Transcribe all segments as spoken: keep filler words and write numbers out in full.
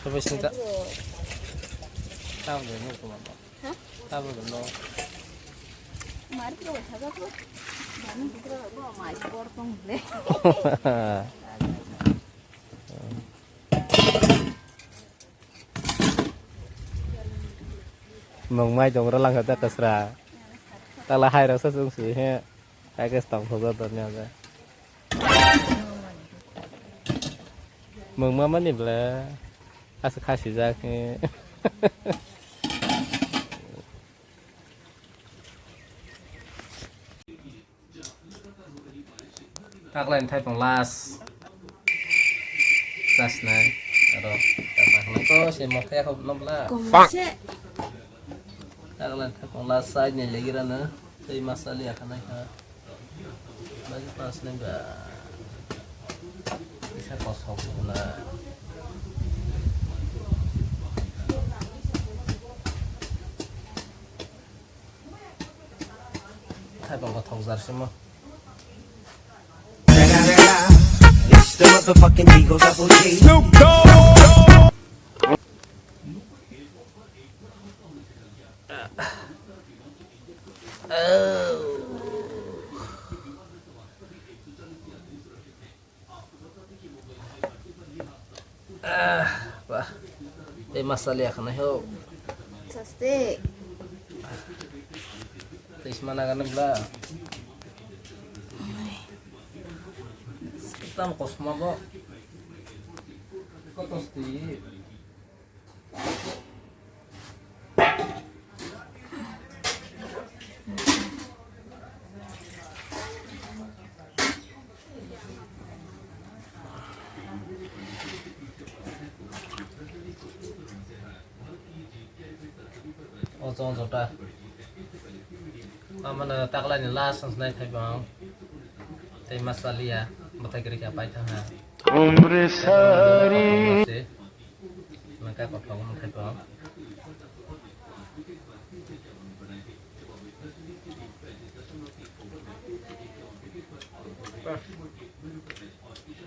Sabai sini tak. Tahu deh, mau kemana? Hah? Tahu deh, mau. Mari kita baca apa? Mana kita mau main sport dong, deh. Mung mai tong rwlang kha ta kwsra. Tala hai rok sa chwng si he. Hai khe tong thok jat ni age. Mung ma mani ble. Asa khasi jak he. Taklai thaipung last. Last nai. Aro. Taklai ko se mokhe ko nobla. Kongse. Taklai thaipung last side ni legira na. Tei masali akanai kha. Bagi pas nai ba. Isa kosok na. Thaipung kothok jar simo. It's the motherfucking Eagle Double G. Ah, bah. Tei masali akhana ho. Saste. Tei sma naga nang bla. Tam kosma bo. Kotos ti. O chong jota. Amana taklai ni last chance nai thai bang. Tei masaliya. Bathai kiri kha pai thang ha. Umre sari. Maka kothok mung khai tong.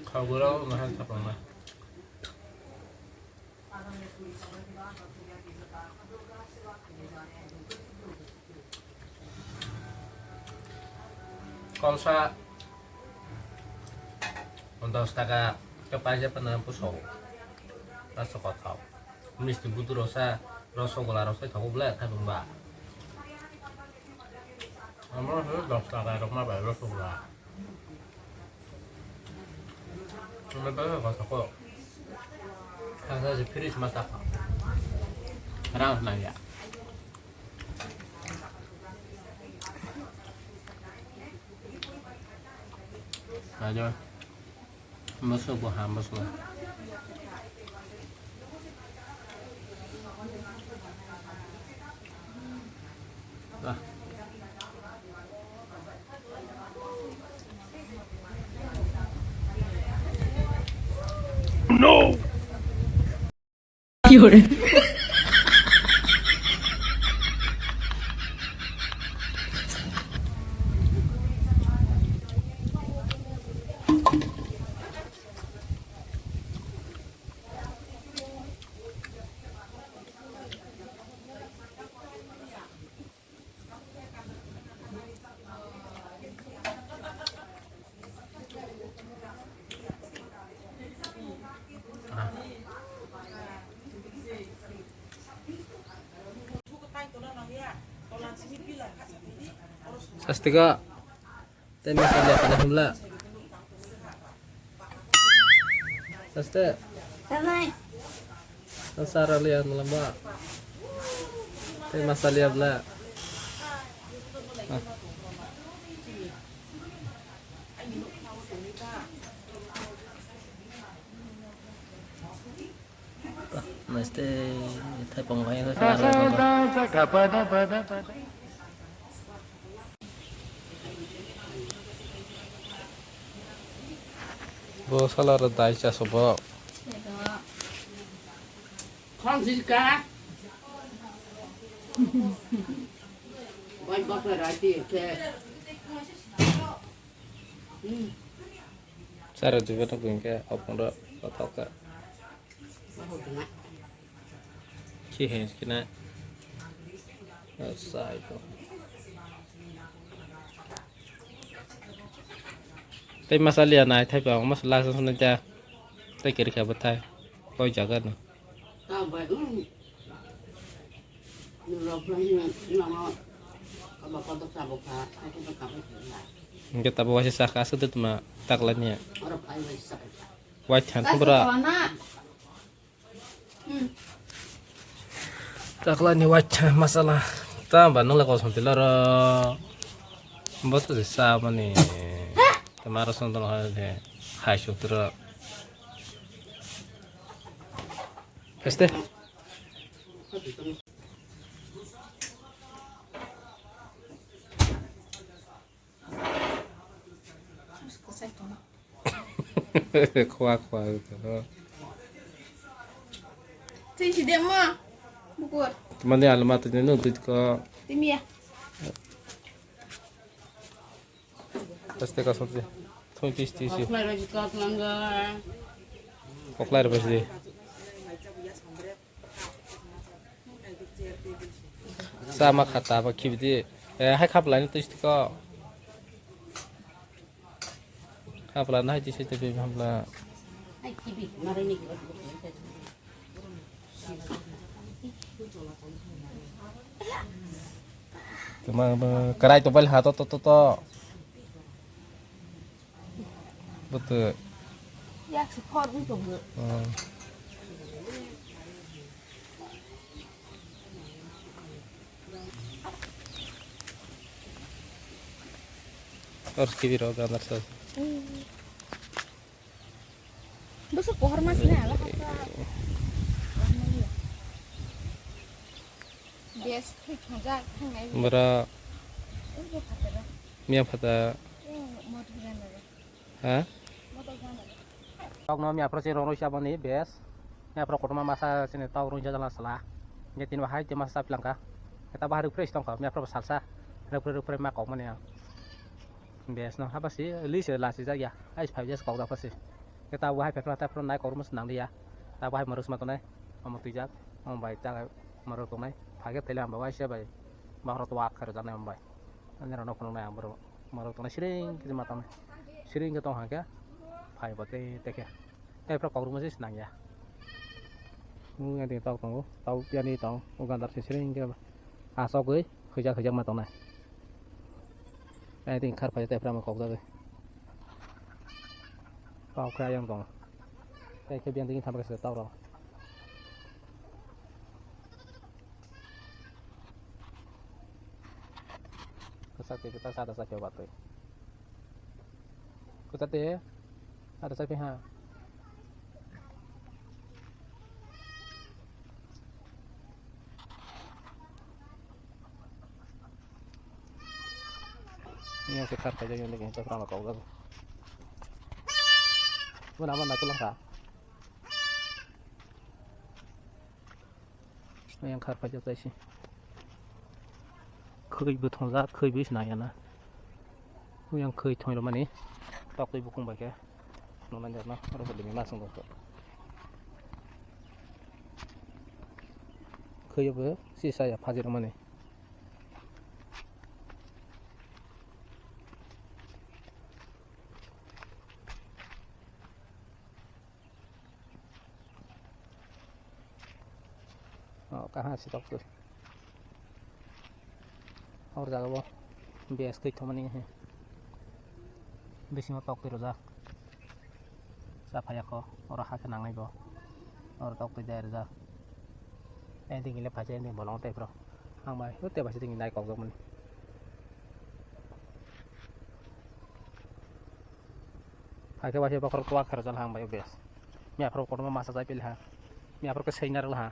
Khagura mahal thapang ma. Kolsa dos taka khe paisa phano puso. Paso kothok. Misti budu rosa, rosogola rosa thogo bole khatung ba. Amo dos taka rok ma bai rosogola. Amo bai ko soko. Khasa je fridge ma saka. Rang na ya. Ajo. Masuk bo ha masuk. Ah. No. Sastiko. Tei masaliya kana himla. Saste. Tamai. Sara liya malamba. Tei masaliya bla. Ah. Naste thaipung bai. Bo sala ro dai cha sobo. Khon sika. Bai bakla rati ke. Sara juga tak bingke opung ro kotok ka. Ki he kina. Sai to. Tei masala ya nai thai pa masala sa sunu ja. Tei kiri kha bathai. Koi jaga no. Hingke tabo waisa saka aswk de tuma takla niya. Waitha thubra. Takla ni waitha masala. Ta ba nungla kosong tila ro. Boto de sa mani. Tamaro song tong hai de. Hai suk tira. Este. Khwa khwa. Twi si de mo. Bukur. Mani alma tu nung tu ko. Timiya. Este ka sotse. Thung tis tis. Oklai rajik kok langga. Oklai rajik. Sama khata ba khibidi. Eh, hai khap laini twi tiko. Khap la nai twi twi khap la. Tuma ba karai to bal ha to to to to. Betul. Yak si khor wi tong. Hmm. Ors kibi ro gandar sa. Bwswk kohor mas ni hala hapra. Bes thwi thongjak thangnai. Bora. Ui bo phataro. Miya phata. Ui mo thwi rana. Ha? Tokno miya phro se rong roi saboni bes. Miya phro kotorma masa sini tok roi jajala sala. Nge tin bahai te masa saplangka. Eta bahai ruk fresh tongka miya phro salsa. Ruk ruk ruk ma kok mani. Bes no hapasi li se lasi jak ya. Ais phai jas kok da pasi. Eta bahai phepra ta phro nai kok mus nang dia. Ta bahai marus ma tonai. Omo twijak. Omo bai ta marus tonai. Phage thele am bai se bai. Bahro to wak khar janai am bai. Ani rano phunuk nai ang boro. Marok tongna siring khe ma tong. Siring khe tong hangkhe. Phai bo tei tei khe. Tei phra kok ruma se nang ya. Nung yang tong tok tongo. Tau piani tong. O gandar se siring khe. Asok goi. Khujak khujak ma tongnai. Yang tong khar phai tei phra ma kok jagoi. Tau khe yang tong. Tei khe biang tong tham khe se tau rok. Kwchak twi kwchak sada chakhe o batwi. Kwchak twi sada chakhe ha. Ini yang sekarang saja yang lagi kita pernah kau tahu. Mana mana tulang kah? Yang khar phai jai si. Khoi bo thongjak, khoi bo se nang ya na. Yang khoi thoi rw mani. Tok twi bukung bai khe. Nonai jak na. Oro bo limi ma song dong. Khoi bo si sa ya phaji rw mani. O kaha si tok twi. Hor jaga bo bes twi thomani he. Bisingo tok twi rwjak. Cha phaiya kho, oro hakhe nangnai bo. Oro tok twi dai rwjak. Ending ile phaisa ending bolong tei phro. Ang bai, o tei baisa ding nai kok jak mani. Hakhe waisa bokhorok tuak khe rwjak lang bai obvious. Miya phoro kotorma masa chai pili ha. Miya phoro khe sainar la ha.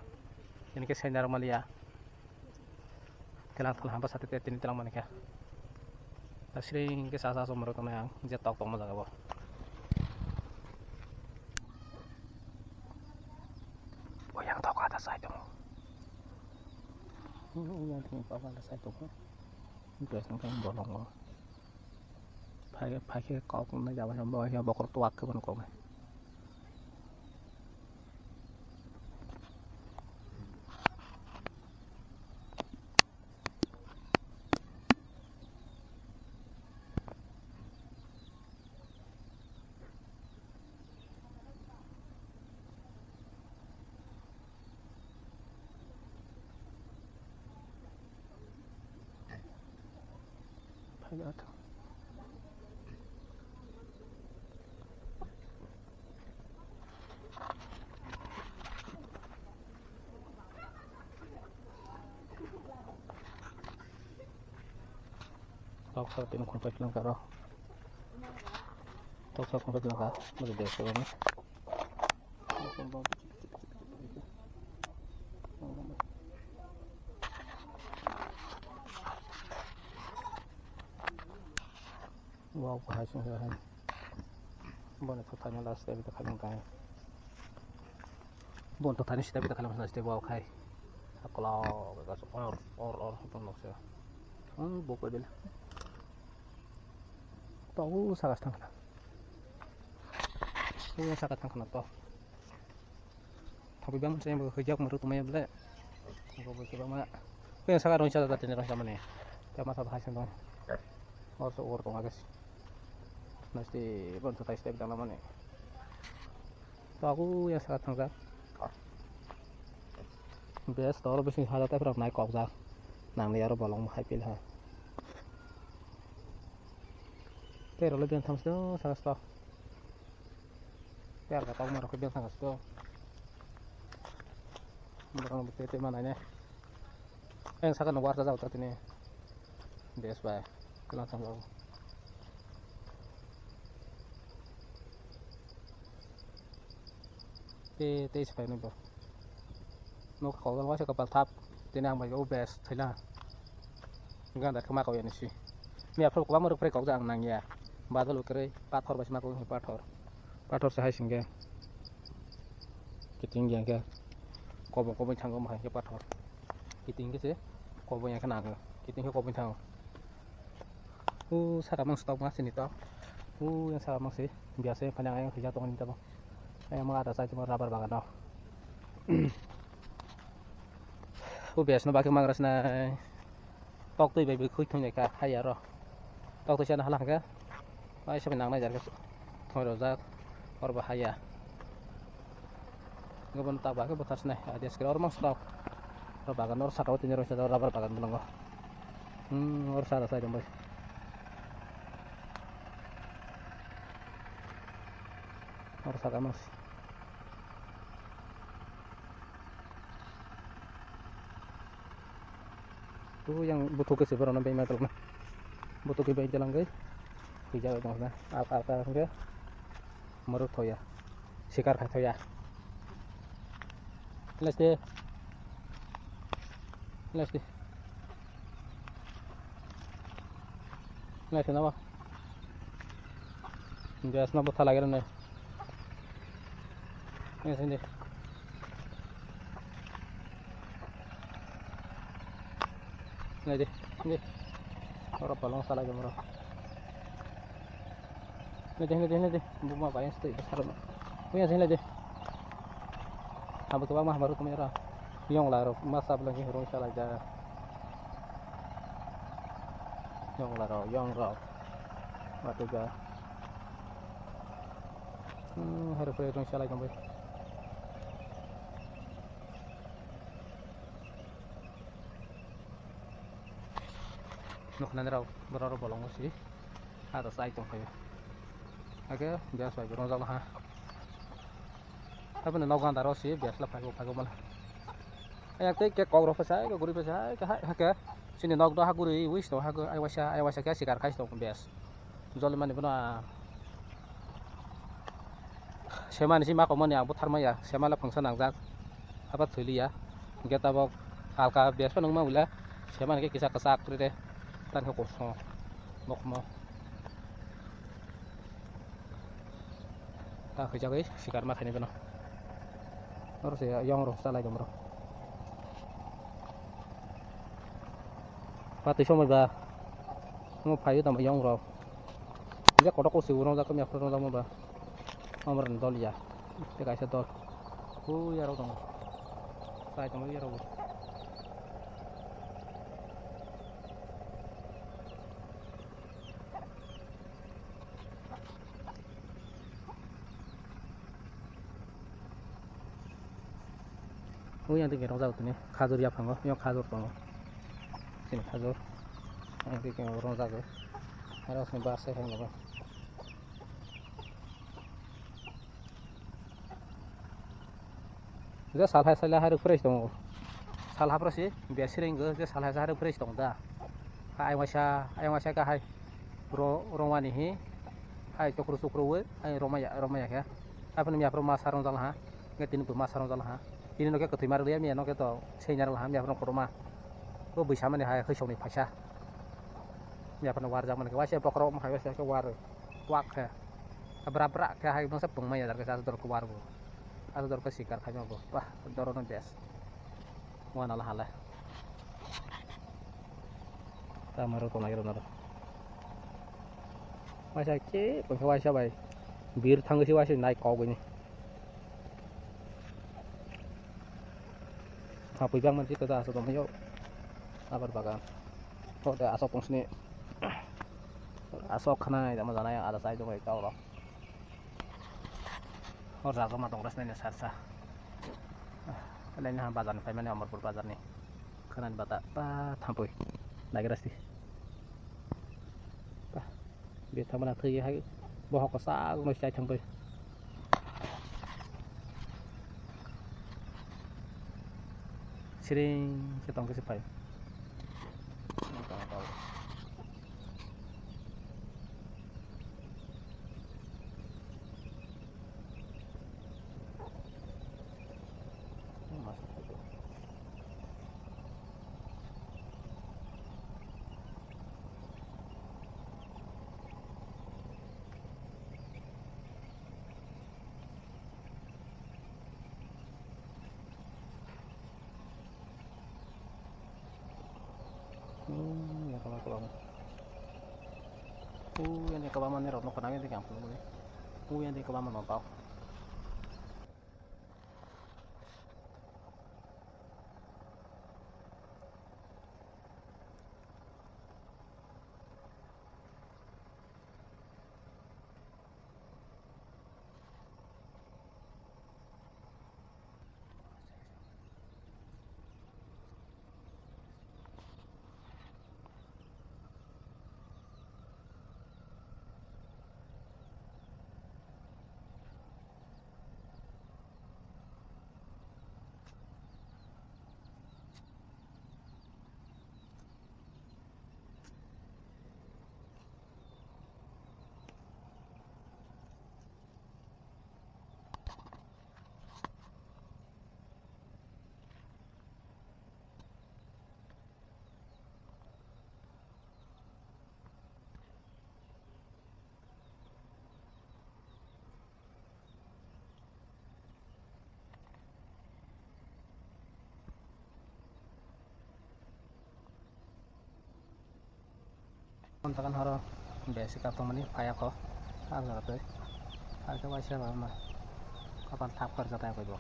Ini khe sainar maliya. Kelang thang ha bwsa tete tini telang mani khe. Ta siring khe sa sa somro tongnai ang je tok tongma jaga bo. Oyang tok ada sai tongo. Oyang tok ada sai tongo. Dress ang khe bolongo. Phai, phai khe kok nai jaba, bokhorok tuak khe bono kok nai. Toksa tini khum paiklang karo. Toksa khum paiklang ka. Mari desa ni. Wow, bahai sung hai. Boni thok thani last day bita khalang kai. Bon thok thani sita bita khalang last day wow khai. Akla or or or hopon lokse. Hmm, bok bel. To u sagas thang khna. U sagas thang khna to. Thapui bang se bo hujak maru tumai ble. Bo bo kebama. Kuyang saka rong saka tene rong samane. Kama sa bahai sendong. Or so or tong agas. Nasti bon sa tai step dang mane. To aku ya saka thangsa. Bes tor bisi hada ta prak nai kok ja. Nang ni aro bolong hai pil ha. Te role ben tham sdo saka sto. Te alka tau marok ben tham sdo. Borok no te te manai ne. Yang saka no warsa jao ta tini. Bes bai. Kena thang jao. Te, te se painai bo. Nok kok waisa kapal thap. Tini ang bai o bes thaila. Ganda khe ma kok yani si. Mi aphro kwbangma rok phre kok ja ang nang ya. Badal bo kwrwi pathor bai se ma kok pathor. Pathor se hai singke. Kiting yang khe. Kobong kobong thango ma hai khe pathor. Kiting khe se kobong yang khe nang. Kiting khe kobong thango. U saka mang stok ma sini to. U yang saka mang si biasa yang panjang yang hija tong ni tabo. Yang mang ada sai cuma rubber bagan no. U bias no baki mang ras nai. Tok twi bai bai khui thung ka hai aro. Tok twi sana halang ka. Ai sabi nang nai jar ka thoi rojak. Or ba haya. Gabon tak ba ke bothar sinai, ah, dia sekira or mang stok. Or bagan or saka o tini roi saka rubber bagan belongo. Hmm, or saka sai dong bai. Or saka mas. Tu yang butuh ke seberapa bai meter na. Butuh ke bai jalan gai. Hijau dong na. Alka alka ke. Maruk thoya. Sikar khai thoya. Last day. Last day. Last day na ba. Gas na botha lagi na. Ini sini. Ini deh, ini. Oro palong salah jam oro. Nade, nade, nade. Buma bayang stay besar no. Punya sini nade. Abo kebang mah baru kami ora. Yong la ro masa belagi rong sala ja. Yong la ro, yong ro. Matu ga. Hmm, hari pura rong sala gambai. Nukhnani rok borok rok bolongo si. Aro chai tongkhaio. Hakhe biyas bai bo rwjak ha. Aboni nok ganda ro si biyas la phaibo phaibo mala. Ayang tei kok rok phai sai guri phai sai hakhe chini nok do ha guri wis to ha ai waisa ai waisa khe sikar khai tong biyas. Joli mani bono semani si mako mani ang butharmaya semala phangsa nangjak. Habat thwiliya. Hingke tabok halka biyas phano wngma wila. Semani khe kisa kwchak kwrwi de. Tani khe kosong. Nokmo. Ta khwijagwi sikar ma khaini bono. Oro se yong rok chalai tong bro. Patwi somoi ba. Mo phaio tamo yong rok. Hingke kotok kosui bo rwngjak kami aphuru rwngjak mo ba. Amrani dol ya. Tei kaisa dol. Ui, yarok tongo. Chai tongo yarok bo. Ui, yang tini rok jago tini. Khajur yaphango. Yang khajur tongo. Sini khajur. Yang tini rok jago. Aro se bar se hang logo. Je sal hai sal hai ruk fresh tongo. Sal hapro si bia sireng go je sal hai sal hai ruk fresh tong da. Hai waisa, hai waisa ka hai. Ro romani hi. Hai chokro chokro we, hai romaya romaya khe. Hai phano miya phro ma sarong jal ha. Nge tini bo ma sarong jal ha. Tini no khe kwthwi mar liya miya no khe to sei nyar ha miya phro kotorma. Bo bwsa mani hai khoi songni phaisa. Miya phano warjak mani khe waisa bokhorok wngkha waisa khe war. Wak khe. Bra bra khe hai masa pung maya jar khe asa dor khe war bo. Asa dor khe sikar khai bo. Wah, doro no bes. Wana la hale. Tamo ro tonai ro naro. Waisa khe pung khe waisa bai. Bir thang si waisa nai kok bini. Hapui bang mansi kota asok tongmio. Abar bagan. Kok de asok tongsini. Asok khanai dama janai ada sai tongo ekta oro. Hor jaga ma tongra sinai sar sa. Laini ha bazar ni paimani Amarpur bazar ni. Khanani bata pa thampui. Nagira si. Pa. Bithang mana thwi hai bohok kwchak no chai thang bai. Siring khe tong khe se phai. Hmm, yang kebama kebama. Uh, yang kebama ni rok no kena yang kebama ni. Uh, yang kebama no tau. Kontakan horo besi kaptongmani payakho, ah, jaga twi. Ar khe waisa ba ma kapal thap kar jata koi bo.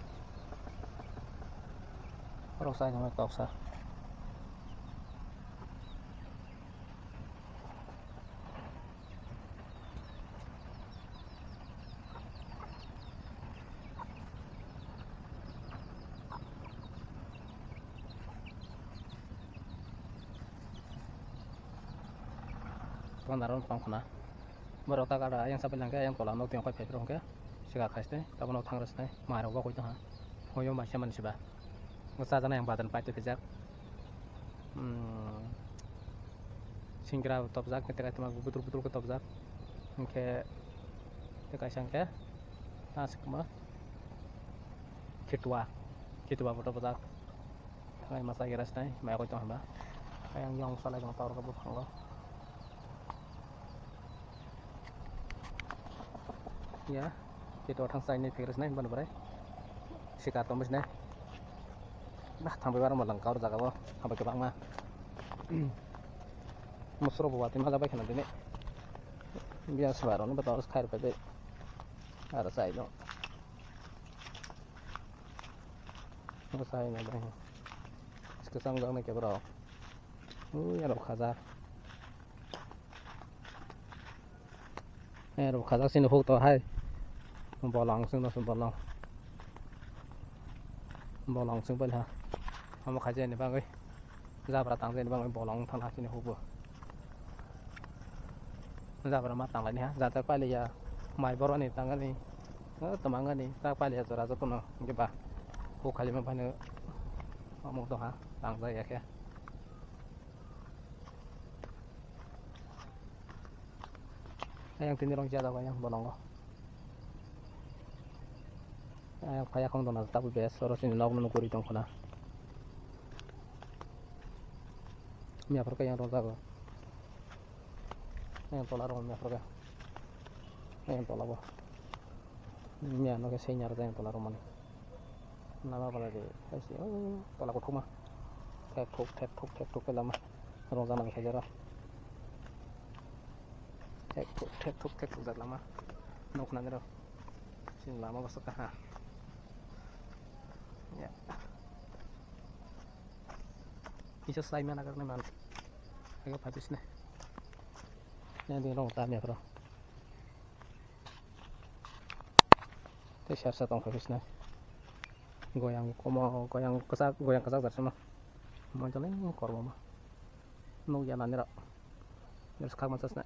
Borok sai nang toksa. Tongnaron tong khna. Borok ta gada ayang sapai langkhe ayang tola nok tiyang khai phaipra hwnkhe. Sika khaiste tabuk nok thangra sinai. Mairok bo koi tongha. Hoyo maisa mansi ba. Chajaknai ang badan paito khe jak. Hmm. Singra topjak, tei kaisa butur butur khe topjak. Hwnkhe tei kaisa hwnkhe aswkma khitua, khitua bo topjak. Thangwi masa gira sinai, maya koi tong hwnba. Ayang yang salai tong tor khe buphango. Ya, khitua thang saini phikra sinai, bani bwrai. Sikar tongma sinai. Bah, thangbai bar malang kaur jaga bo, thangbai kwbangma. Musro bo watwi ma jabai khana dini. Biya swaro no bata khair pai dai. Ara sai no. Sai no dai. Skasang jang na kebra. Ui, aro khaja. Eh, rw khajak sini huk to hai. Bolong sing no bolong. Bolong sing pai ha. Omo khaja ni bagwi. Jabra tang jani bagwi bolong thang ha sini huk bo. Jabra ma tanglai ni ha, jata pailiya, mai borok ni tangani, o, tamangani, ta pailiya jora jotono, hingke ba, kok khalima phano, omo tongha, tangjak ya khe. Ayang tini rong jada ba yang bolongo. Ayang phaya khong dona tabu bes, oro sini nok no nuguri tong khuna. Miya phor khe yang rong jago. Yang tola rong miya phor khe. Yang tola bo. Miya no khe seinya rok yang tola rong mani. Nama bala de, hai si, oh, tola kothoma. Thek thuk, thek thuk, thek thuk khe lama. Rong jana khe jara. Thek thuk, thek thuk, thek thuk jak lama. Nok nani rok. Sini lama bwswk kaha. Ya. Kisa sai mana karne man. Aga phatis ne. Ne din rong ta ne pro. Te sar sa tong phatis ne. Goyang komo, goyang kwchak, goyang kwchak jar sama. Mo jale kormo ma. Nuk ya nani rok. Res khak ma sas ne.